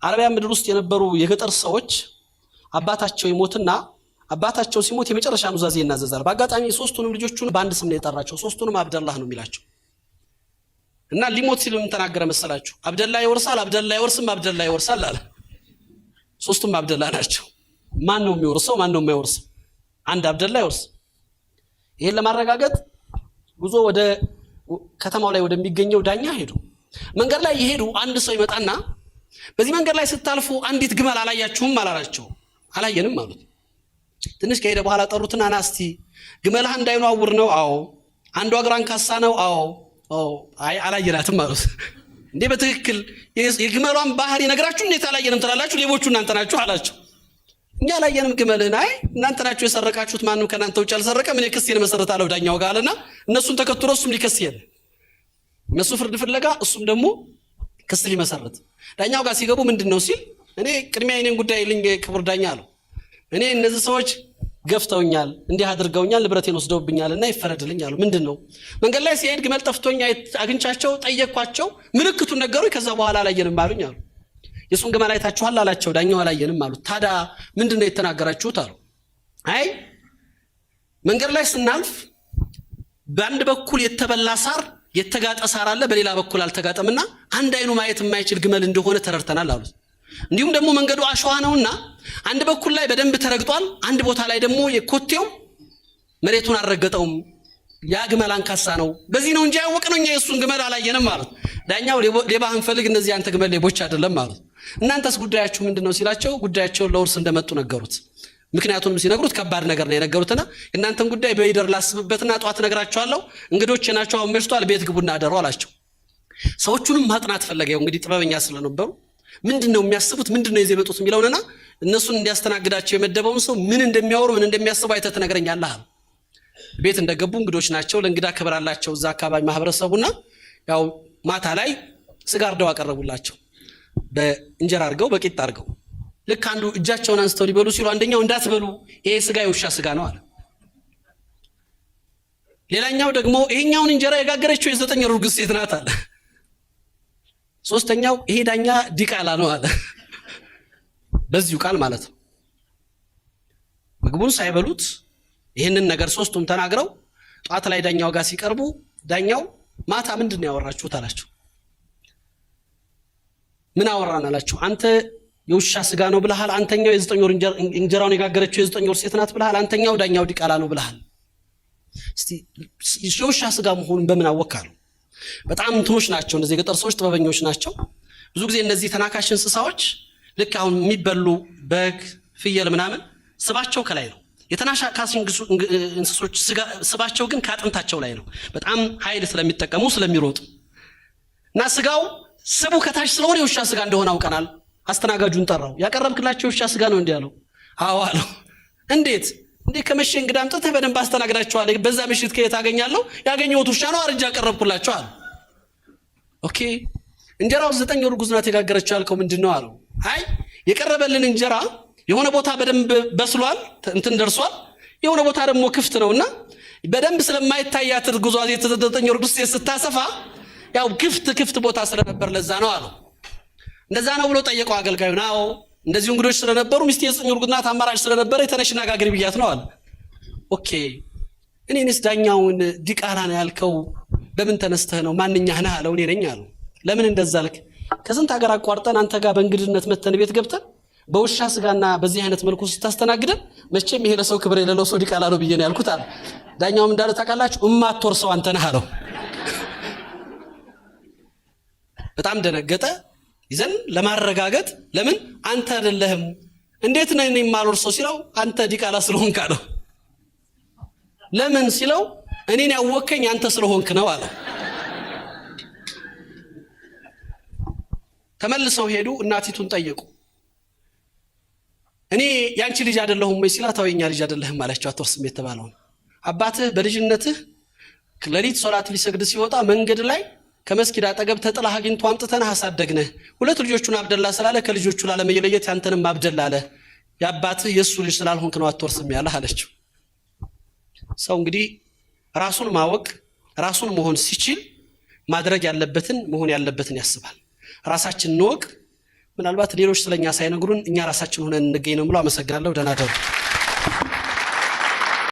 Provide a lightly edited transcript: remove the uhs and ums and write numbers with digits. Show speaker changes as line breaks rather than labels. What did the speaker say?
አረቢያ ምድር ውስጥ የነበሩ የገጠር ሰዎች አባታቸው ይሞትና አባታቸው ሲሞት የመጨረሻ ኑዛዜ ይናዘዛል። በአጋጣሚ ሶስቱንም ልጆቹን በአንድ ስም ነው የጠራቸው። ሶስቱንም አብደላህ ነው የሚላቸው። እና ሊሞት ሲል ምን ተናገረ መሰላችሁ? አብደላ ይወርሳል፣ አብደላ ይወርስም፣ አብደላ ይወርሳል አለ። ሶስቱም አብደላ ናቸው። ማን ነው የሚወርሰው? ማን ነው የማይወርሰው? አንድ አብደላ ይወርስ። ይሄን ለማረጋገጥ ጉዞ ወደ ከተማው ላይ ወደሚገኘው ዳኛ ሄዱ። መንገድ ላይ የሄዱ አንድ ሰው ይመጣና በዚህ መንገድ ላይ ስታልፉ አንዲት ግመል አላያችሁም አላላቸው። አላየንም አሉት። ትንሽ ከሄደ በኋላ ጠሩትና ና እስቲ ግመልህ አንድ አይኗ ዕውር ነው? አዎ። አንዷ እግሯ አንካሳ ነው? አዎ። አይ አላየናትም አሉት። እንዴ በትክክል የግመሏን ባህሪ ነግራችሁ እንዴት አላየንም ትላላችሁ? ሌቦቹ እናንተ ናችሁ አላቸው። እኛ አላየንም ግመልህን። አይ እናንተ ናችሁ የሰረቃችሁት፣ ማንም ከእናንተ ውጭ አልሰረቀም። እኔ ክሴን እመሰርታለሁ ዳኛው ጋር አለና እነሱን ተከትሎ እሱም ሊከስ ሄደ። እነሱ ፍርድ ፍለጋ እሱም ደግሞ ክስ ሊመሰርት ዳኛው ጋር ሲገቡ ምንድን ነው ሲል እኔ ቅድሚያ የኔን ጉዳይ ልኝ ክቡር ዳኛ አለው። እኔ እነዚህ ሰዎች ገፍተውኛል፣ እንዲህ አድርገውኛል፣ ንብረቴን ወስደውብኛል እና ይፈረድልኝ አሉ። ምንድን ነው? መንገድ ላይ ሲሄድ ግመል ጠፍቶኝ አግኝቻቸው ጠየቅኳቸው፣ ምልክቱን ነገሩኝ። ከዛ በኋላ አላየንም አሉኝ አሉ። የእሱን ግመል አይታችኋል አላቸው። ዳኛው አላየንም አሉት። ታዲያ ምንድን ነው የተናገራችሁት አሉ። አይ መንገድ ላይ ስናልፍ በአንድ በኩል የተበላ ሳር የተጋጠ ሳር አለ፣ በሌላ በኩል አልተጋጠምና አንድ አይኑ ማየት የማይችል ግመል እንደሆነ ተረድተናል አሉት። እንዲሁም ደግሞ መንገዱ አሸዋ ነውና አንድ በኩል ላይ በደንብ ተረግጧል፣ አንድ ቦታ ላይ ደግሞ የኮቴው መሬቱን አልረገጠውም። ያ ግመል አንካሳ ነው። በዚህ ነው እንጂ ያወቅነው እኛ የእሱን ግመል አላየንም ማለት። ዳኛው ሌባህን ፈልግ፣ እነዚህ አንተ ግመል ሌቦች አይደለም ማለት። እናንተስ ጉዳያችሁ ምንድን ነው ሲላቸው ጉዳያቸውን ለውርስ እንደመጡ ነገሩት። ምክንያቱንም ሲነግሩት ከባድ ነገር ነው የነገሩትና እናንተን ጉዳይ በይደር ላስብበትና ጠዋት እነግራቸዋለሁ፣ እንግዶች ናቸው፣ አሁን መሽቷል፣ ቤት ግቡና አደሩ አላቸው። ሰዎቹንም ማጥናት ፈለገ። ያው እንግዲህ ጥበበኛ ስለነበሩ ምንድን ነው የሚያስቡት፣ ምንድን ነው ይዘው የመጡት የሚለውንና እነሱን እንዲያስተናግዳቸው የመደበውን ሰው ምን እንደሚያወሩ ምን እንደሚያስቡ አይተህ ትነግረኛለህ አለ። ቤት እንደገቡ እንግዶች ናቸው፣ ለእንግዳ ክብር አላቸው እዛ አካባቢ ማህበረሰቡና ያው ማታ ላይ ስጋ አርደው አቀረቡላቸው። በእንጀራ አድርገው በቂጣ አድርገው ልክ አንዱ እጃቸውን አንስተው ሊበሉ ሲሉ አንደኛው እንዳትበሉ ይሄ ስጋ የውሻ ስጋ ነው አለ። ሌላኛው ደግሞ ይሄኛውን እንጀራ የጋገረችው የ9 ወር እርጉዝ ሴት ናት አለ። ሶስተኛው ይሄ ዳኛ ዲቃላ ነው አለ። በዚሁ ቃል ማለት ነው። ምግቡን ሳይበሉት ይህንን ነገር ሶስቱም ተናግረው ጧት ላይ ዳኛው ጋር ሲቀርቡ ዳኛው ማታ ምንድን ነው ያወራችሁት አላቸው። ምን አወራን አላቸው። አንተ የውሻ ስጋ ነው ብለሃል፣ አንተኛው የ9 ወር እንጀራውን የጋገረችው የ9 ወር ሴት ናት ብለሃል፣ አንተኛው ዳኛው ዲቃላ ነው ብለሃል። እስቲ የውሻ ስጋ መሆኑን በምን አወቅ አሉ። በጣም እንትኖች ናቸው እነዚህ የገጠር ሰዎች፣ ጥበበኞች ናቸው። ብዙ ጊዜ እነዚህ ተናካሽ እንስሳዎች ልክ አሁን የሚበሉ በግ፣ ፍየል ምናምን ስባቸው ከላይ ነው። የተናካሽ እንስሶች ስባቸው ግን ከአጥንታቸው ላይ ነው። በጣም ኃይል ስለሚጠቀሙ ስለሚሮጡ እና ስጋው ስቡ ከታች ስለሆነ የውሻ ስጋ እንደሆነ አውቀናል። አስተናጋጁን ጠራው። ያቀረብክላቸው የውሻ ስጋ ነው እንዲህ አለው። አዎ አለው። እንዴት? እንዴ ከመቼ እንግዳ አምጥተህ በደንብ አስተናግዳቸዋለህ። በዛ ምሽት ከየት አገኛለሁ? ያገኘሁት ውሻ ነው አርጃ አቀረብኩላቸው አለ። okay እንጀራው 9 ወር እርጉዝ ናት የጋገረችው ያልከው ምንድነው አለው። አይ የቀረበልን እንጀራ የሆነ ቦታ በደንብ በስሏል፣ እንትን ደርሷል፣ የሆነ ቦታ ደግሞ ክፍት ነውና በደንብ ስለማይታያት እርጉዟ የ9 ወር እርጉዝ ስታሰፋ ያው ክፍት ክፍት ቦታ ስለነበር ለዛ ነው አለው። እንደዛ ነው ብሎ ጠየቀው አገልጋዩን። አዎ እንደዚሁ እንግዶች ስለነበሩ ሚስቴ የ9 ወር እርጉዝ ናት አማራጭ ስለነበረ የተነሽና ጋግሪ ብያት ነው አለ። okay እኔንስ ዳኛውን ዲቃላ ነው ያልከው በምን ተነስተህ ነው? ማንኛህ ነህ አለው። እኔ ነኝ አለው። ለምን እንደዛ አልክ? ከስንት ሀገር አቋርጠን አንተ ጋር በእንግድነት መተን ቤት ገብተን በውሻ ስጋና በዚህ አይነት መልኩ ስታስተናግደን መቼም ይሄ ለሰው ክብር የሌለው ሰው ዲቃላ ነው ብዬ ነው ያልኩት አለ። ዳኛውም እንዳለ ታውቃላችሁ፣ እማትወርሰው አንተ ነህ አለው። በጣም ደነገጠ። ይዘን ለማረጋገጥ ለምን አንተ አይደለህም እንዴት ነህ እኔ የማልወርሰው ሲለው አንተ ዲቃላ ስለሆንክ አለው። ለምን ሲለው እኔን ያወከኝ አንተ ስለሆንክ ነው አለው። ተመልሰው ሄዱ። እናቲቱን ጠየቁ። እኔ ያንቺ ልጅ አይደለሁም ወይ ሲላት አዎ የኛ ልጅ አይደለህም አለችው። አትወርስም የተባለውን አባትህ በልጅነትህ ሌሊት ሶላት ሊሰግድ ሲወጣ መንገድ ላይ ከመስጊድ አጠገብ ተጥለህ አግኝቶ አምጥተንህ አሳደግንህ። ሁለት ልጆቹን አብደላ ስላለ ከልጆቹ ላለመለየት ያንተንም አብደላ አለ። የአባትህ የእሱ ልጅ ስላልሆንክ ነው አትወርስም ያለህ አለችው። ሰው እንግዲህ ራሱን ማወቅ ራሱን መሆን ሲችል ማድረግ ያለበትን መሆን ያለበትን ያስባል። ራሳችንን እንወቅ። ምናልባት ሌሎች ስለኛ ሳይነግሩን እኛ ራሳችን ሆነን እንገኝ ነው ብሎ አመሰግናለሁ። ደህና ደሩ።